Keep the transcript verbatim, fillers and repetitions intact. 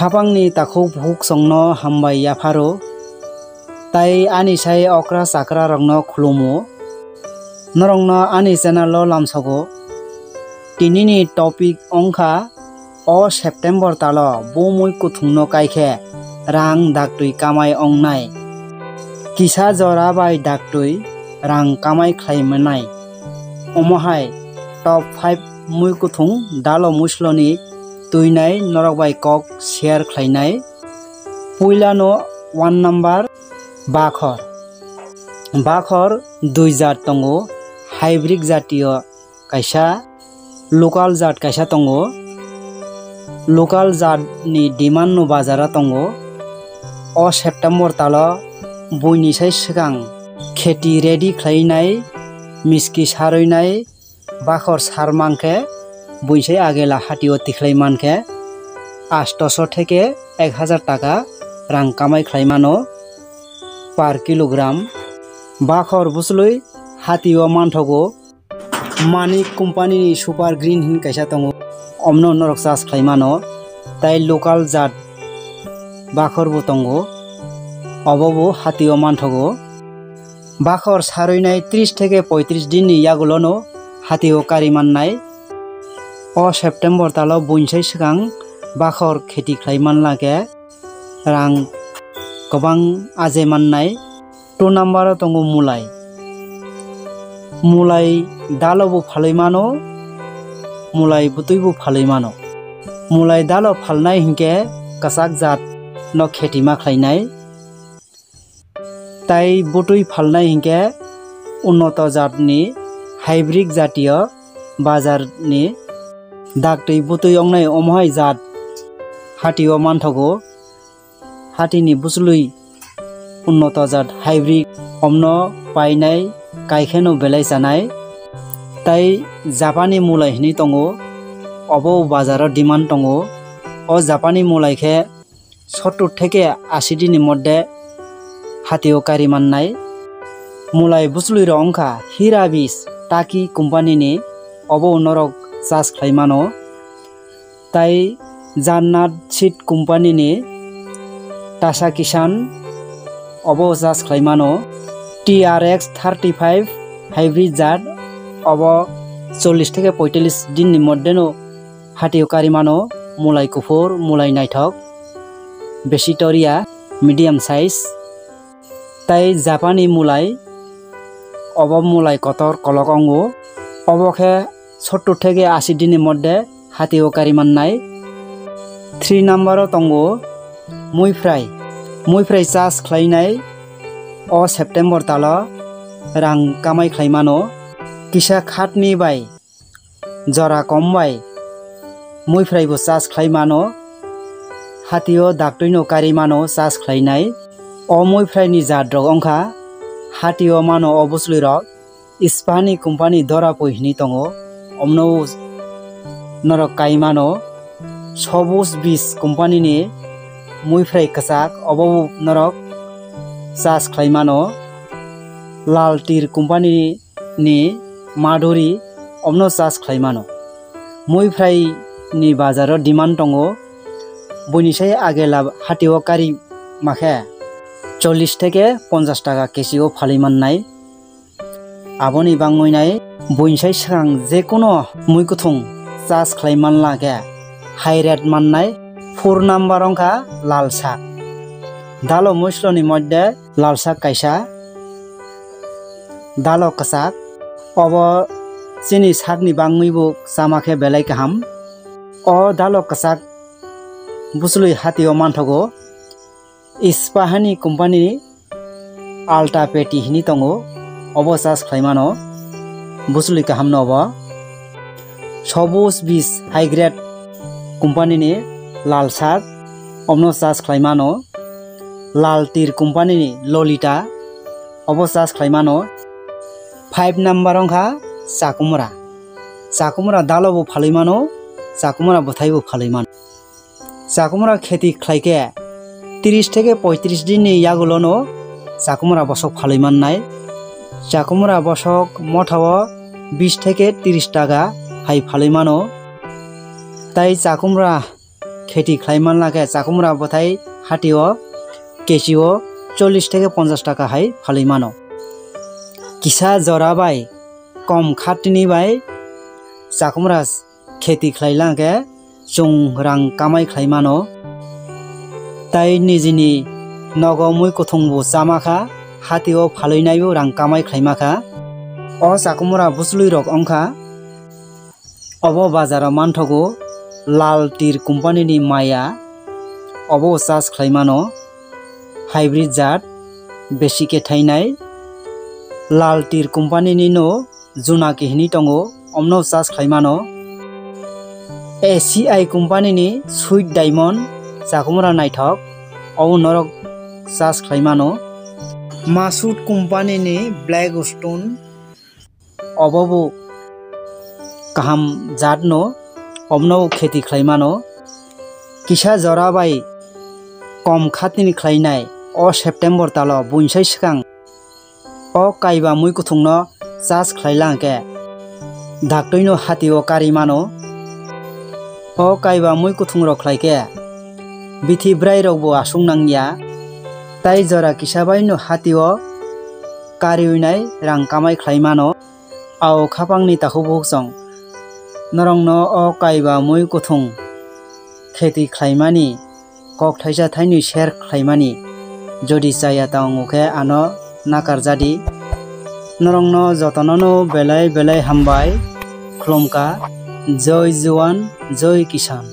Khapangni takhuk bukhuk chwngno hambai yapharo, tai ani sai okra chakra rokno khulumo. Norokno ani channel o lamsogo. Tinini topic wngkha, o September talo bumui kuthungno kaikhe rang daktwi kamai wngnai. Kisa jora bai daktwi rang kamai khlai manai. Omo hai top five mui kuthung dalo musloni twinai norok bai kok share khlainai. Puilano one number bakhor. Bakhor dui jat tongo, hybrid jatiyo kaisa, local jat kaisa tongo. Local jat ni demand no bazar o tongo. O September talo buini sai swkang kheti ready khlainai, miski sarwinai, bakhor sar mankhe, buisai agela hatio tikhlai mankhe, astoso theke ek hazar taka rang kamai khlai mano per kilogram. Bakhor buslui hatio manthogo, Manik company ni Super Green hin kaisa tongo, omno norok chas khlai mano, tai local jat bakhor bo tongo, obo bo hatio manthogo. Bakhor sarwinai tris theke poitris din ni yagulono hatio kari mannai. O September talo buinsai swkang bakhor kheti khlai manla khe rang kwbang aje mannai. Two number o tongo mulai. Mulai dalo bo phalwi mano, mulai bwtwi bo phalwi mano. Mulai dalo phalnai hinkhe kwchak jat no kheti ma khlainai. Tai bwtwi phalnai hinkhe unnoto jatni hybrid jatiyo bazarni daktwi bwtwi wngnai omohai jat hatio manthogo. Hatini buslui unnoto jat hybrid omno painai kaikheno belai chanai. Tai Japani mulai hinwi tongo, obo bazaro demand tongo. O Japani mulai khe sottur theke ashi dini modde hatio kari mannai. Mulai buslui rok wngkha Hirabis Taki company ni, obo norok chas khlai mano. Tai Jannat Seed company ni Tasa Kisan, obo chas khlai mano. T R X thirty five hybrid jat, obo chollish theke poitallish din ni modde no hatio kari mano. Mulai kuphur, mulai naithok, besi toria, medium size. Tai Japani mulai, obo mulai kotor kolok wngo. Obo khe sottur theke ashi dini modde hatio kari mannai. Three number o tongo muiphrai. Muiphrai chas khlainai o September talo rang kamai khlai mano. Kisa khatni bai jora kom bai muiphrai bo chas khlai mano, hatio daktwino kari mano chas khlainai. O muiphrai ni jat rok wngkha hatio mano o buslui rok, Ispani company Dorapui hinwi tongo, omno norok kai mano. Sobuj Bis company ni muiphrai kwchak, obo norok chas khlai mano. Lal Tir company ni Madhuri, omno chas khlai mano. Muiphrai ni bazaro demand tongo, buini sai agela hatio kari makhe chollish theke ponchash taka kesi o phalwi mannai. Aboni bangwi nai buinsai swkang jekuno muikwthwng chas khlai manla khe high rate mannai. Four number wngkha lal sak. Dalo muisloni modde lal sak kaisa, dalo kwchak. Obo chini sakni bangwi bo chama khe belai kaham. O dalo kwchak buslui hatio manthogo. Ispahani company ni Alta Peti hinwi tongo, obo chas khlai mano, buslui kaham no obo. Sobuj Bis high grade company ni lal sak, omno chas khlai mano. Lal Tir company ni Lolita, obo chas khlai mano. Five number wngkha chakumra. Chakumra dalo bo phalwi mano, chakumra bwthai bo phalwi mano. Chakumra kheti khlai khe tris theke poitris din ni yagulo no chakumra bosok phalwi mannai. Chakumra bosok motha o bis theke tris taka hai phalwi mano. Tai chakumra kheti khlai manla khe chakumra bwthai hatio kg o chollish theke ponchash taka hai phalwi mano. Kisa jora bai kom khatini bai chakumra kheti khlai lang khe chwng rang kamai khlai mano. Tai nijini nogo mui kuthung bo chama kha, hatio phalwi naibo rang kamai khlai ma kha. O chakumra bwchlwi rok wng kha, obo bazaro manthogo Lal Tir company ni maya, obo chas khlai mano, hybrid jat, besi khe thainai. Lal Tir company ni no Junaki hinwi tongo, omno chas khlai mano. A C I company ni Sweet Diamond chakumra naithok, obo norok chas khlai mano. Masut company ni Black Stone, obo bo kaham jat no, omno kheti khlai mano. Kisa jora bai kom khatini khlainai o September talo buinsai swkang o kaiba mui kuthungno chas khlai lang khe daktwino hatio kari mano. O kaiba mui kuthung rok khlai khe bithi bwrai rok bo aswk nang ya, tai jora kisa bai no hatio kariwi nai rang kamai khlai mano. Ao khapang ni takhuk bukhuk chwng norok no o kaiba mui kuthung kheti khlaimani kok thaisa thainwi share khlaimani jodi chaya ta wngo khe ano nakar jadi. Norokno jotono no belai belai hambai khulumkha. Joi Juwan, Joi Kisan.